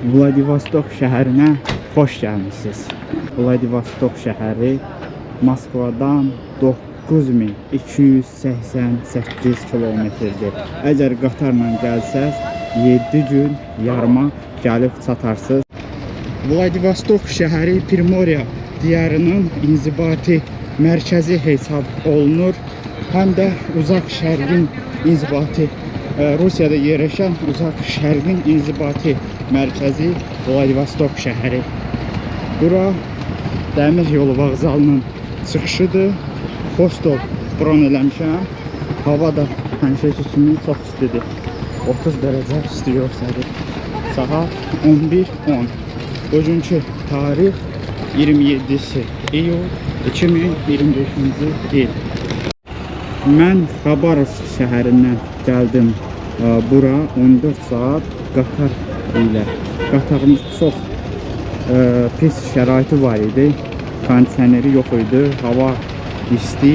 Vladivostok şəhərinə xoş gəlmisiniz. Vladivostok şəhəri Moskvadan 9288 kilometrdir. Əgər qatarla gəlsəz, 7 gün yarıma gəlib çatarsınız. Vladivostok şəhəri Primorye diyarının inzibati mərkəzi hesab olunur. Həm də Uzaq Şərqin inzibati Rusiyada yerləşən Uzaq Şərqin inzibati mərkəzi Vladivostok şəhəri. Bura dəmir yolu vağzalının çıxışıdır. Hostel bron eləmişəm. Hava da həmişəki kimi çox istidir. 30 dərəcə isti göstərir. Saat 11:10. Bugünkü tarix 27-si iyul 2025-ci il. Mən Xabarovsk şəhərindən gəldim bura 14 saat qatar ilə. Qatarımız çox pis şəraiti var idi. Kondisioneri yox idi, hava isti,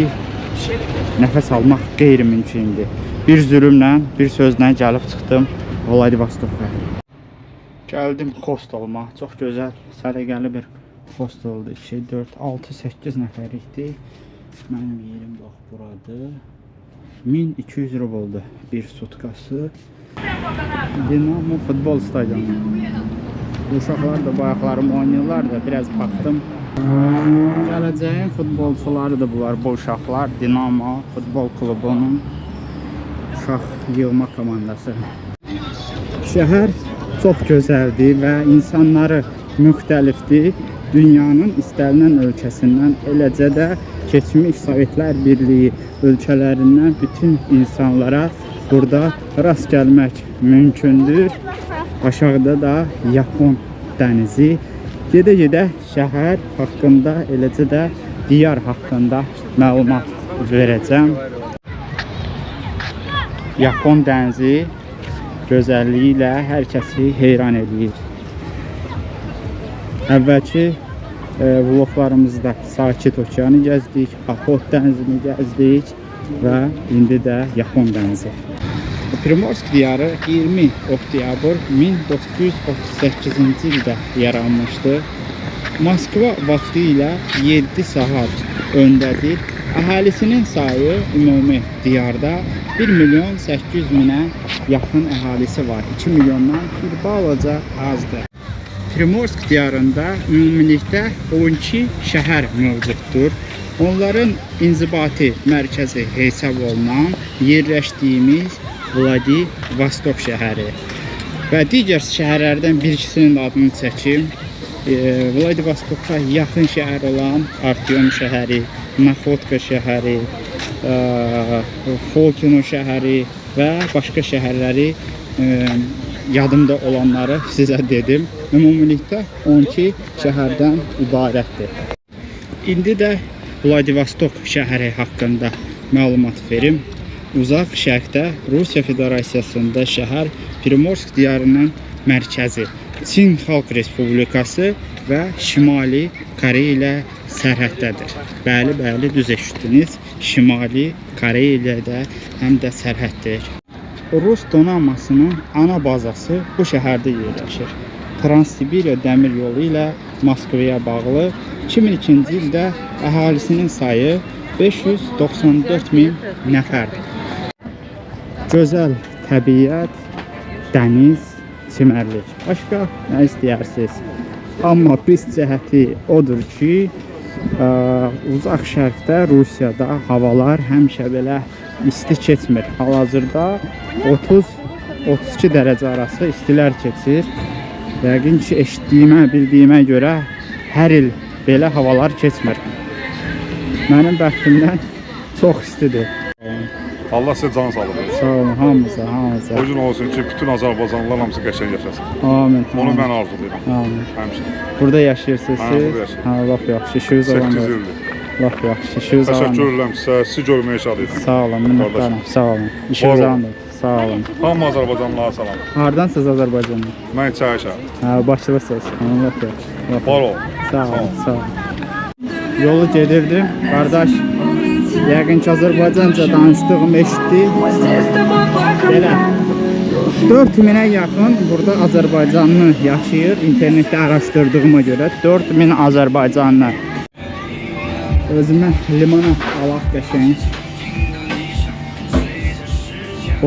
nəfəs almaq qeyri-mümkündür. Bir zülmlə, bir sözlə gəlib çıxdım Vladivostoka. Gəldim hostelıma. Çox gözəl, səliqəli bir hosteldir. 2, 4, 6, 8 nəfərlikdir. Mənim yerim bax buradır. 1200 rubldur bir sutkası. Dinamo futbol stadionu. Bu uşaqlar da bayaqlarım oynayırlar da biraz baxdım. Gələcəyin futbolçularıdır bunlar, bu uşaqlar. Dinamo futbol klubunun uşaq yığma komandası. Şəhər çox gözəldir və insanları müxtəlifdir. Dünyanın istənilən ölkəsindən, eləcə də keçmiş Sovetlər Birliyi ölkələrindən bütün insanlara burada rast gəlmək mümkündür. Aşağıda da Yapon dənizi. Gedə-gedə şəhər haqqında, eləcə də diyar haqqında məlumat verəcəm. Yapon dənizi gözəlliyi ilə hər kəsi heyran eləyir. Əvvəlki vloglarımızda Sakit Okeanı gəzdik, Axot dənizini gəzdik və indi də Yapon dənizi. Primorsk diyarı 20 oktyabr 1938-ci ildə yaranmışdı. Moskva vaxtı ilə 7 saat öndədir. Əhalisinin sayı ümumi diyarda 1 milyon 800 minə yaxın əhalisi var. 2 milyondan bir balaca azdır. Primorsk diyarında ümumilikdə 12 şəhər mövcuddur. Onların inzibati mərkəzi hesab olunan yerləşdiyimiz Vladivostok şəhəri. Və digər şəhərlərdən bir ikisinin də adını çəkim. Vladivostoka yaxın şəhər olan Artyom şəhəri, Naxotka şəhəri, Fokino şəhəri və başqa şəhərləri yadımda olanları sizə dedim. Ümumilikdə 12 şəhərdən ibarətdir. İndi də Vladivostok şəhəri haqqında məlumat verim. Uzaq Şərqdə Rusiya Federasiyasında şəhər Primorsk diyarının mərkəzi, Çin Xalq Respublikası və Şimali Koreya ilə sərhəddədir. Bəli, bəli, düz eşitdiniz. Şimali Koreya ilə də həm də sərhəddir. Rus donanmasının ana bazası bu şəhərdə yerləşir. Transsibiriya dəmir yolu ilə Moskvaya bağlı 2002-ci ildə əhalisinin sayı 594 min nəfərdir. Gözəl təbiət, dəniz, çimərlik. Başqa nə istəyirsiniz? Amma pis cəhəti odur ki, Uzaq Şərqdə, Rusiyada havalar həmişə belə isti keçmir. Hal-hazırda 30-32 dərəcə arası istilər keçir. Yəqin ki, eşitdiyimə, bildiyimə görə hər il belə havalar keçmir. Mənim bəxtimdən çox istidir. Allah sizə can sağlığı versin. Sağ olun, hamınıza, hamınıza. O gün olsun ki, bütün Azərbaycanlılar hamısı qəşəng yaşasın. Amin. Onu amin. mən arzulayıram. Amin. Həmişə. Burada yaşayırsınız Hə, siz? burada yaşayıram. Hə, lap yaxşı. İşiniz 8 olandır. ildir. Lap yaxşı. İşiniz Təşəkkür olandır. edirəm sizə. Sizi görməyə şad edirəm. Sağ olun, minnətdarım. Sağ olun. İşiniz Var olun. olandır. Sağ olun. Hamı Azərbaycanlılara salam. Hardansınız Azərbaycandan? Mən İçəri şəhər. Hə, Bakılısınız. Hə, lap yaxşı. Lap Var ol. Sağ olun, sağ olun. Yolu gedirdim. Qardaş, yəqin ki, Azərbaycanca danışdığımı eşitdi. Belə. 4000-ə yaxın burada Azərbaycanlı yaşayır. İnternetdə araşdırdığıma görə 4000 Azərbaycanlı. Özümə limonad alaq qəşəng.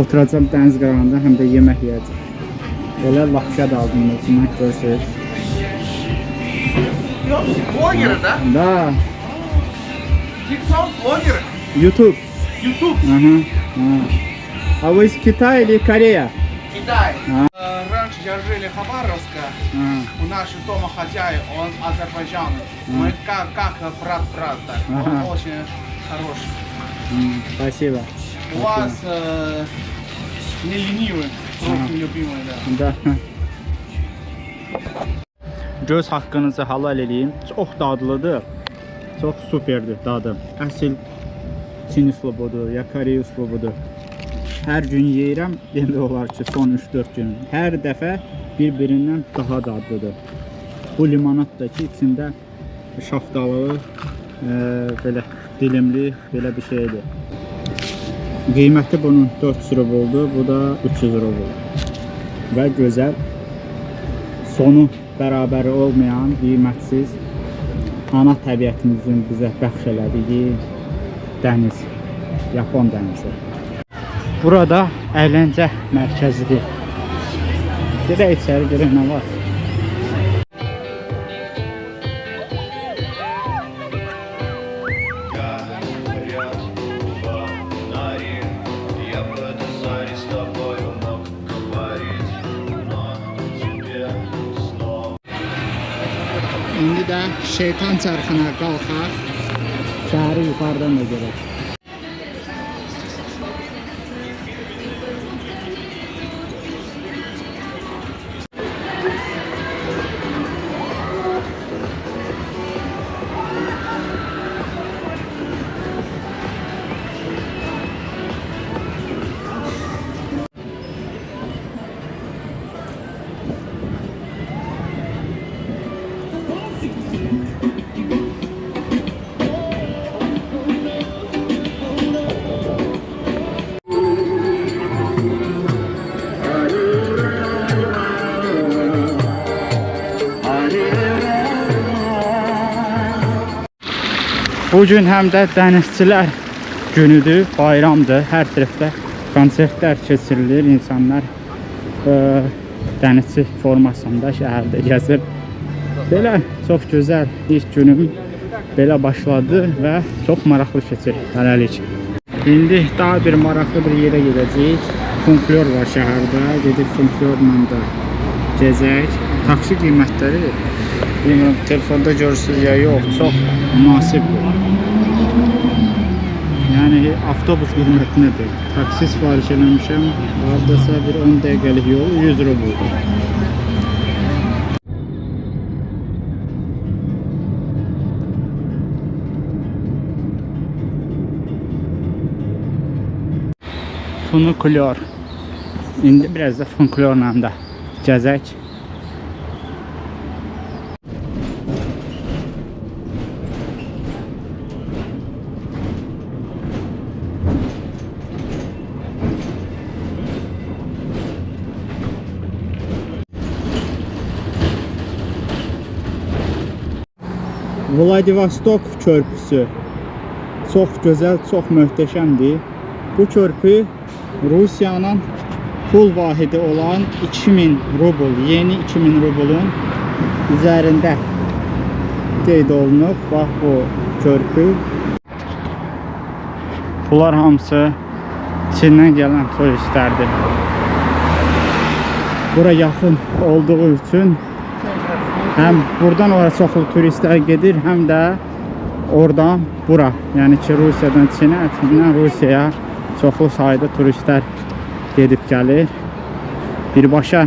Oturacam dəniz qırağında, həm də yemək yeyəcəm. Belə lapşa da aldım özümə, görürsünüz. Блогеры, да? Da, TikTok блогеры? YouTube. YouTube. Aha, ha. А вы из Китая или Корея? Китай. А. Раньше я жили в Хабаровске. А, У нашего дома хозяин, он азербайджанец. Мы как брат-брат, так. Ага. Он очень хороший. Спасибо. У вас не ленивый, руки любимый, да. Da. Göz haqqınızı halal eləyin. Çox dadlıdır. Çox superdir dadı. Əsl Çin üslubudur, ya Koreya üslubudur. Hər gün yeyirəm, demək olar ki, son 3-4 gün. Hər dəfə bir-birindən daha dadlıdır. Bu limonad da ki, içində şaftalı, belə dilimli, belə bir şeydir. Qiyməti bunun 400 rubuldur, bu da 300 rubul. Və gözəl, sonu bərabəri olmayan, qiymətsiz ana təbiətimizin bizə bəxş elədiyi dəniz, Yapon dənizi. Burada əyləncə mərkəzidir. Gedək içəri görək nə var. Горят фонари. Я бы до зари с тобою мог говорить, но тебе снова. İndi də şeytan çarxına qalxaq. Şəhəri yuxarıdan da görək. Bugün həm də dənizçilər günüdür, bayramdır. Hər tərəfdə konsertlər keçirilir. İnsanlar dənizçi formasında şəhərdə gəzir. Belə çox gözəl ilk günüm belə başladı və çox maraqlı keçir hələlik. İndi daha bir maraqlı bir yerə gedəcəyik. Funklyor var şəhərdə. Gedib funklyorla da gezək. Taksi qiymətləri bilmirəm telefonda görürsünüz ya yox, çox münasibdir. Yəni avtobus qiymətinədir. Taksi sifariş eləmişəm. Hardasa bir 10 dəqiqəlik yol 100 rubuldur. Funikulyor. İndi biraz da funikulyorla da gəzək. Vladivostok körpüsü çox gözəl, çox möhtəşəmdir. Bu körpü Rusiyanın pul vahidi olan 2000 rubl, yeni 2000 rubulun üzərində qeyd olunub. Bax bu körpü. Bunlar hamısı Çindən gələn turistlərdir. Bura yaxın olduğu üçün həm buradan ora çoxlu turistlər gedir, həm də oradan bura, yəni ki Rusiyadan Çinə, Çindən Rusiyaya çoxlu sayda turistlər gedib gəlir. Birbaşa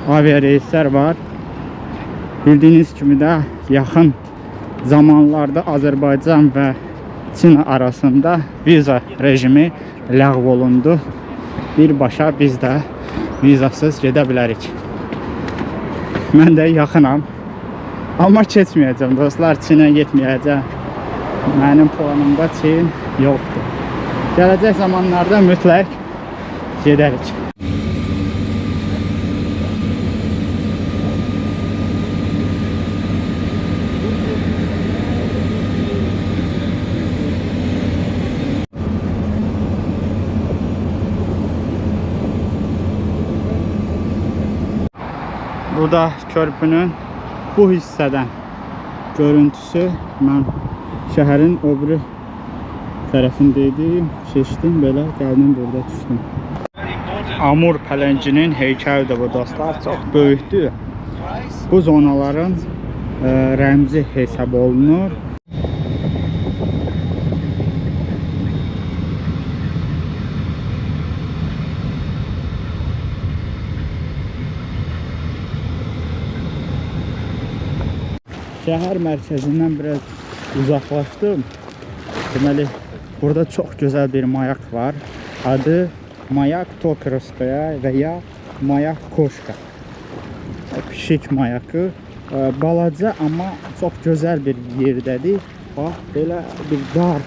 avia reyslər var. Bildiyiniz kimi də yaxın zamanlarda Azərbaycan və Çin arasında viza rejimi ləğv olundu. Birbaşa biz də vizasız gedə bilərik. Mən də yaxınam. Amma keçməyəcəm dostlar, Çinə getməyəcəm. Mənim planımda Çin yoxdur. Gələcək zamanlarda mütləq gedərik. Bu da körpünün bu hissədən görüntüsü. Mən şəhərin o biri tərəfində idim, keçdim, belə gəldim, burada düşdüm. Amur pələnginin heykəlidir bu dostlar, çox böyükdür. Bu zonaların rəmzi hesab olunur. Şəhər mərkəzindən biraz uzaqlaşdım. Deməli, burada çox gözəl bir mayak var. Adı Mayak Tokarevskaya və ya Mayak Koşka. Pişik mayakı. Balaca, amma çox gözəl bir yerdədir. Bax, belə bir dar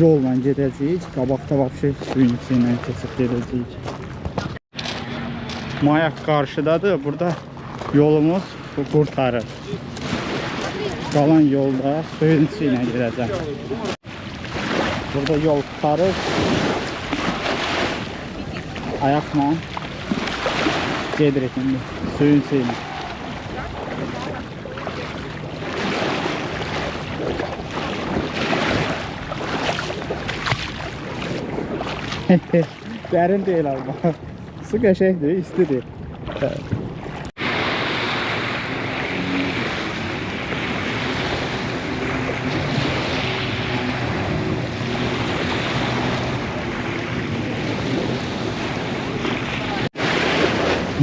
yolla gedəcəyik. Qabaqda vəbşə suyun içi ilə keçib gedəcəyik. Mayak qarşıdadır. Burada yolumuz qurtarır. Qalan yolda suyun içi ilə gedəcəm. Burada yol qurtarır. Ayaqla gedirik indi suyun içi ilə. Dərin deyil amma. Su qəşəngdir, istidir.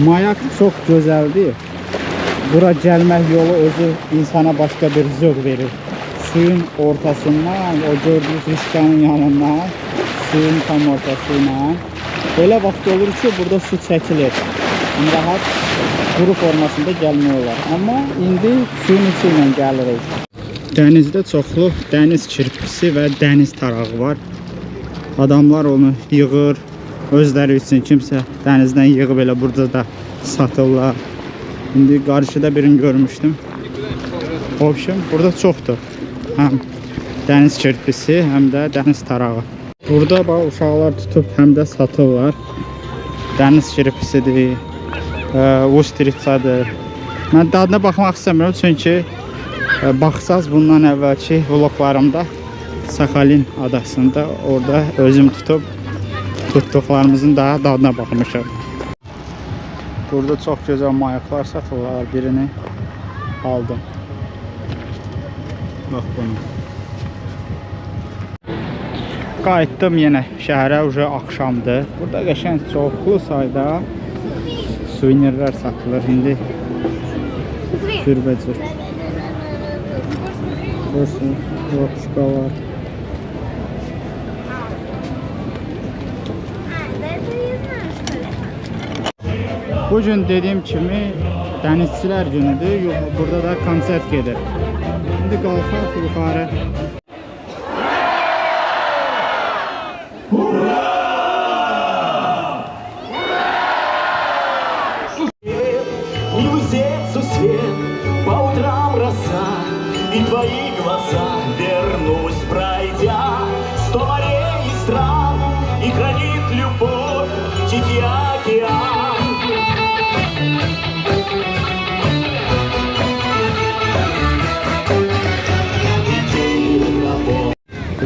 Mayak çox gözəldir. Bura gəlmək yolu özü insana başqa bir zövq verir. Suyun ortasından, o gördüyünüz rişkanın yanından, suyun tam ortası ilə. Belə vaxt olur ki, burada su çəkilir. Yəni, rahat quru formasında gəlmək olar. Amma indi suyun içi ilə gəlirik. Dənizdə çoxlu dəniz kirpisi və dəniz tarağı var. Adamlar onu yığır. Özləri üçün kimsə dənizdən yığıb elə burada da satırlar. İndi qarşıda birini görmüşdüm. Obşim, burada çoxdur. Həm dəniz kirpisi, həm də dəniz tarağı. Burada bax, uşaqlar tutub həm də satırlar. Dəniz kirpisidir, ustritsadır. Mən dadına baxmaq istəmirəm, çünki baxsaz bundan əvvəlki vloglarımda Saxalin adasında orada özüm tutub tutduqlarımızın daha dadına baxmışam. Burada çox gözəl mayaklar satırlar. Birini aldım. Bax bunu. Qayıtdım yenə şəhərə, uca axşamdır. Burada qəşəng çoxlu sayda suvenirlər satılır. İndi cürbəcür. Burası lapuşkalar. Bugün dediyim kimi dənizçilər günüdür. Burada da konsert gedir. İndi qalxaq yuxarı.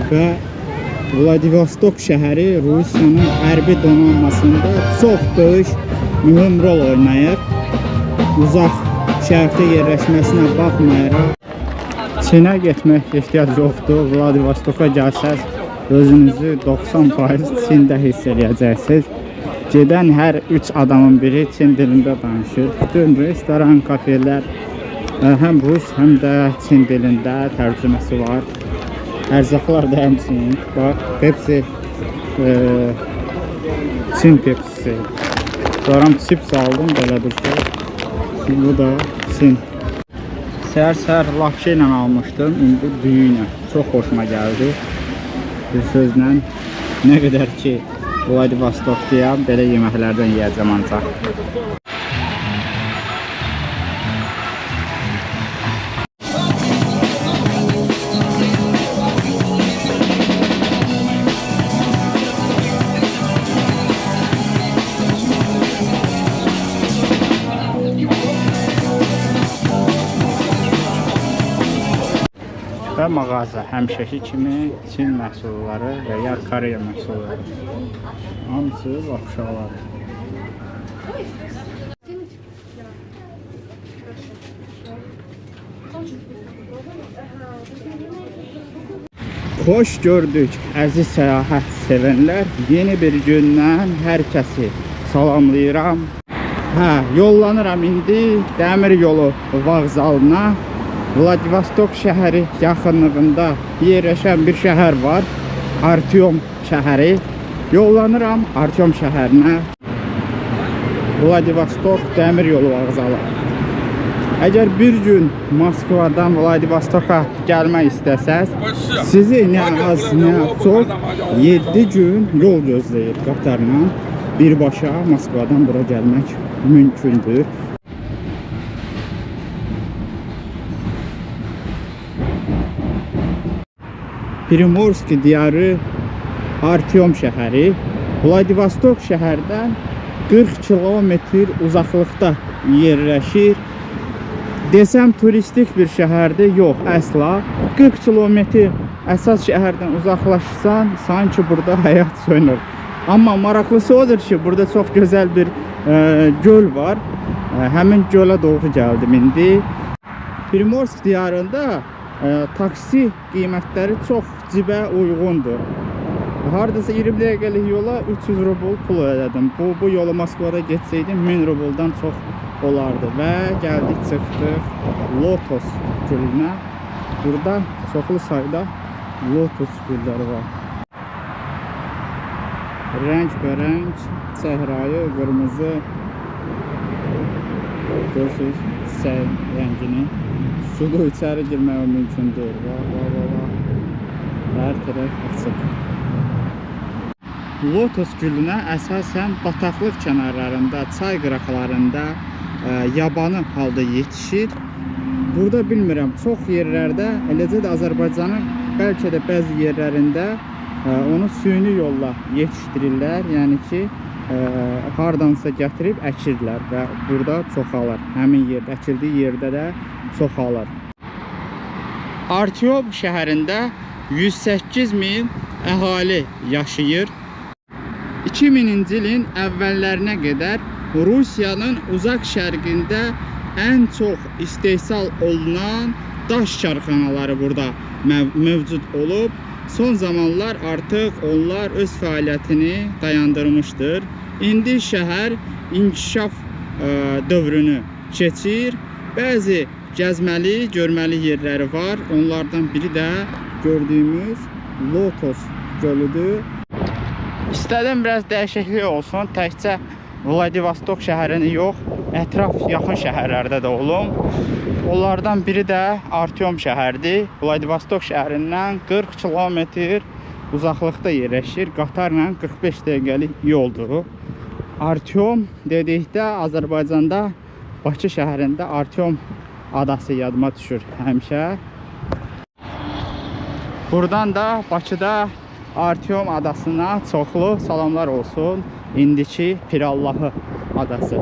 Və Vladivostok şəhəri Rusiyanın hərbi donanmasında çox böyük mühüm rol oynayır. Uzaq şərqdə yerləşməsinə baxmayaraq Çinə getmək ehtiyac yoxdur. Vladivostoka gəlsəz özünüzü 90% Çində hiss eləyəcəksiniz. Gedən hər 3 adamın biri Çin dilində danışır. Bütün restoran, kafelər həm rus, həm də Çin dilində tərcüməsi var. Ərzaqlar da həmçinin. Bax, Pepsi, Çin Pepsisi. Sonra chips aldım, belə bir şey. Bu da Çin. Səhər-səhər lapşe ilə almışdım, indi düyü ilə. Çox xoşuma gəldi. Bir sözlə, nə qədər ki Vladivostokdayam, belə yeməklərdən yeyəcəm ancaq. Və mağaza həmişəki kimi Çin məhsulları və ya Koreya məhsulları. Hamısı lap uşaqlardır. Xoş gördük əziz səyahət sevənlər. Yeni bir gündən hər kəsi salamlayıram. Hə, yollanıram indi dəmir yolu vağzalına. Vladivostok şəhəri yaxınlığında yerləşən bir şəhər var. Artyom şəhəri. Yollanıram Artyom şəhərinə. Vladivostok dəmir yolu vağzalı. Əgər bir gün Moskvadan Vladivostoka gəlmək istəsəz, sizi nə az, nə çox 7 gün yol gözləyir qatarla. Birbaşa Moskvadan bura gəlmək mümkündür. Primorski diyarı Artyom şəhəri Vladivostok şəhərdən 40 kilometr uzaqlıqda yerləşir. Desəm turistik bir şəhərdir, yox, əsla. 40 kilometr əsas şəhərdən uzaqlaşsan, sanki burada həyat sönür. Amma maraqlısı odur ki, burada çox gözəl bir göl var. Həmin gölə doğru gəldim indi. Primorsk diyarında taksi qiymətləri çox cibə uyğundur. Hardasa 20 dəqiqəlik yola 300 rubl pul ödədim. Bu yolu Moskvada getsəydim 1000 rubldan çox olardı. Və gəldik, çıxdıq Lotos gölünə. Burada çoxlu sayda lotos gülləri var. Rəngbərəng, səhrayı, qırmızı. Görürsünüz çiçəyin rəngini. Suda içəri girmək mümkün deyil. Va, va, va, va. Hər tərəf açıq. Lotos gülünə əsasən bataqlıq kənarlarında, çay qıraqlarında yabanı halda yetişir. Burada bilmirəm, çox yerlərdə, eləcə də Azərbaycanın bəlkə də bəzi yerlərində onu süni yolla yetişdirirlər. Yəni ki, hardansa gətirib əkirlər və burada çoxalır. Həmin yerdə, əkildiyi yerdə də çoxalır. Artyom şəhərində 108 min əhali yaşayır. 2000-ci ilin əvvəllərinə qədər Rusiyanın uzaq şərqində ən çox istehsal olunan daş karxanaları burada mövcud olub. Son zamanlar artıq onlar öz fəaliyyətini dayandırmışdır. İndi şəhər inkişaf dövrünü keçir. Bəzi gəzməli, görməli yerləri var. Onlardan biri də gördüyümüz Lotos gölüdür. İstədim biraz dəyişiklik olsun. Təkcə Vladivostok şəhərini yox, ətraf yaxın şəhərlərdə də olum. Onlardan biri də Artyom şəhəridir. Vladivostok şəhərindən 40 kilometr uzaqlıqda yerləşir. Qatarla 45 dəqiqəlik yoldur. Artyom dedikdə Azərbaycanda Bakı şəhərində Artyom adası yadıma düşür həmişə. Buradan da Bakıda Artyom adasına çoxlu salamlar olsun. İndiki Pirallahı adası.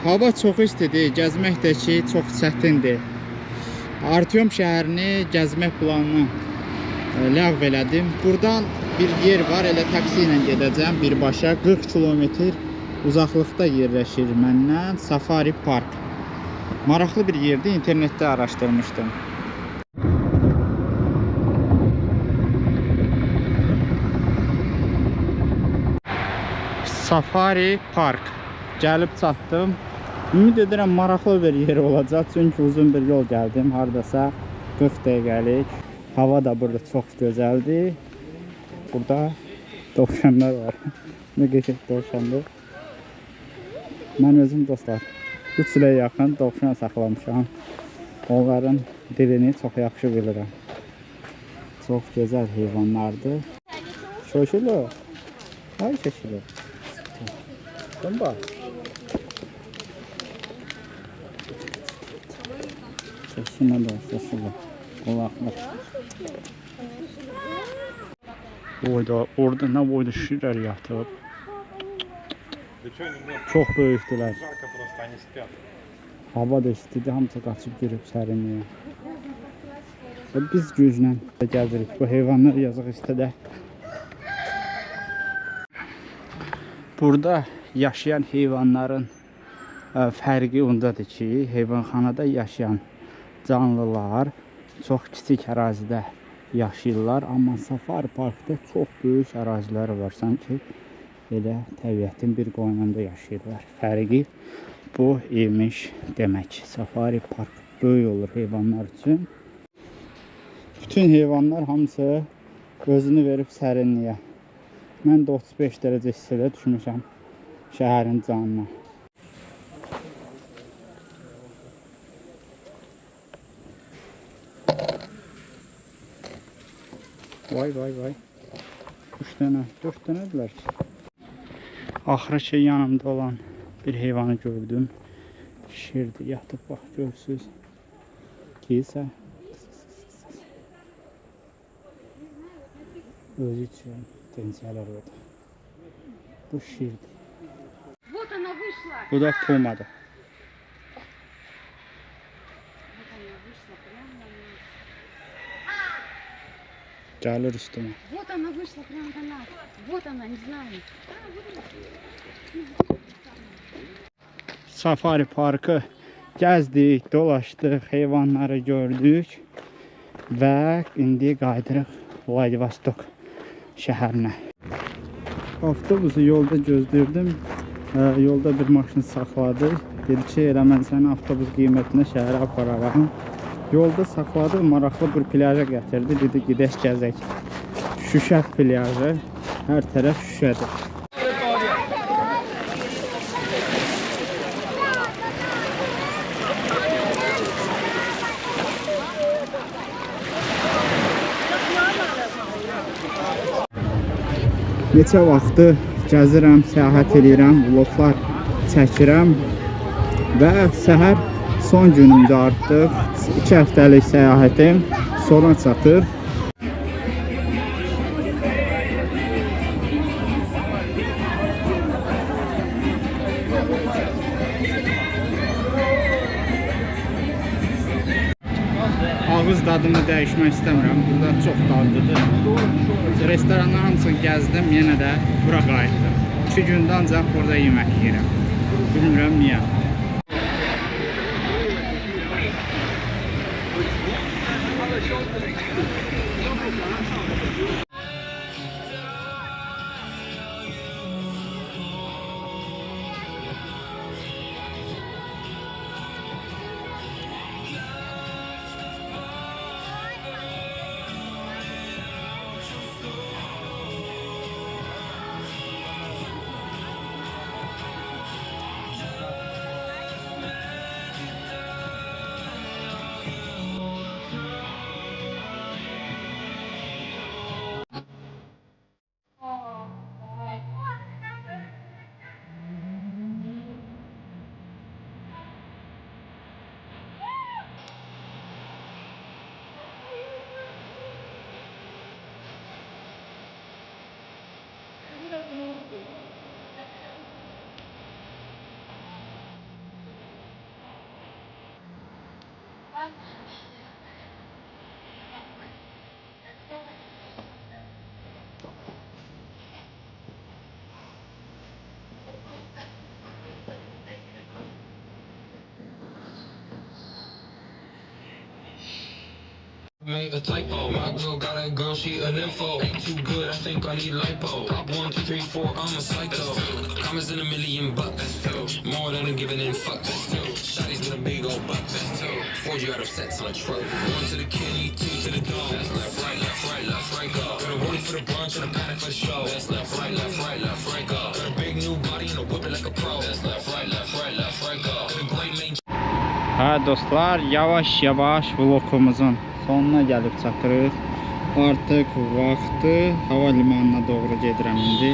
Hava çox istidir, gəzmək də ki çox çətindir. Artyom şəhərini gəzmək planını ləğv elədim. Buradan bir yer var, elə taksi ilə gedəcəm birbaşa. 40 kilometr uzaqlıqda yerləşir məndən Safari Park. Maraqlı bir yerdir, internetdə araşdırmışdım. Safari Park. Gəlib çatdım. Ümid edirəm maraqlı bir yer olacaq. Çünki uzun bir yol gəldim. Hardasa 40 dəqiqəlik. Hava da burada çox gözəldir. Burada dovşanlar var. Nə qəşəng dovşandır. Mən özüm dostlar 3 ilə yaxın dovşan saxlamışam. Onların dilini çox yaxşı bilirəm. Çox gözəl heyvanlardır. Şoşulu. Ay şoşulu. Bak. Sesine bak, sesine bak. Kulaklık. Orada ne boyda şişlər yatıb. Çox böyükdülər. Hava da istidir, hamısı qaçıb girib sərinliyə. Biz güclə gəzirik. Bu heyvanlar yazıq istidə. Burada yaşayan heyvanların fərqi ondadır ki, heyvanxanada yaşayan canlılar çox kiçik ərazidə yaşayırlar, amma safari parkda çox böyük ərazilər var, sanki elə təbiətin bir qoynunda yaşayırlar. Fərqi bu imiş demək. Safari park böyük olur heyvanlar üçün. Bütün heyvanlar hamısı özünü verib sərinliyə. Mən də 35 dərəcə istidə düşmüşəm şəhərin canına. Vay vay vay. 3 dənə, 4 dənədirlər ki. Axırı ki yanımda olan bir heyvanı gördüm. Şirdir, yatıb bax görürsünüz. Kilsə. Özü üçün dincələr orada. Bu şirdir. Bu da pumadır. Gəlir üstümə. Вот она вышла прямо до нас. Вот она, не знаю. Safari parkı gəzdik, dolaşdıq, heyvanları gördük və indi qayıdırıq Vladivostok şəhərinə. Avtobusu yolda gözləyirdim. Yolda bir maşın saxladı. Dedi ki, elə mən səni avtobus qiymətinə şəhərə apararam. Yolda saxladı, maraqlı bir plaja gətirdi. Dedi, gedək gəzək. Şüşə plajı. Hər tərəf şüşədir. Neçə vaxtı gəzirəm, səyahət eləyirəm, vloglar çəkirəm və səhər son günümdə artıq 2 həftəlik səyahətim sona çatır. Ağız dadımı dəyişmək istəmirəm. Burada çox dadlıdır. Restoranların hamısını gəzdim, yenə də bura qayıtdım. 2 gündə ancaq burada yemək yeyirəm. Bilmirəm niyə. Made a typo. My girl got a girl, she an info. Ain't too good, I think I need lipo. Pop 1, 2, 3, 4, I'm a psycho. Commas in $1 million bucks. More than a giving in fucks. Shotties with a big old butt. 4G out of sets on a truck. 1 to the kidney, 2 to the dome. That's left, right, left, right, left, right, go. Got a rollie for the brunch and a paddock for the show. That's left, right, left, right, left, right, go. Got a big new body and a whip it like a pro. That's left, right, left, right, left, right, go. Got a great main. Hə dostlar, yavaş-yavaş vlogumuzun sonuna gəlib çatırıq. Artıq vaxtı hava limanına doğru gedirəm indi.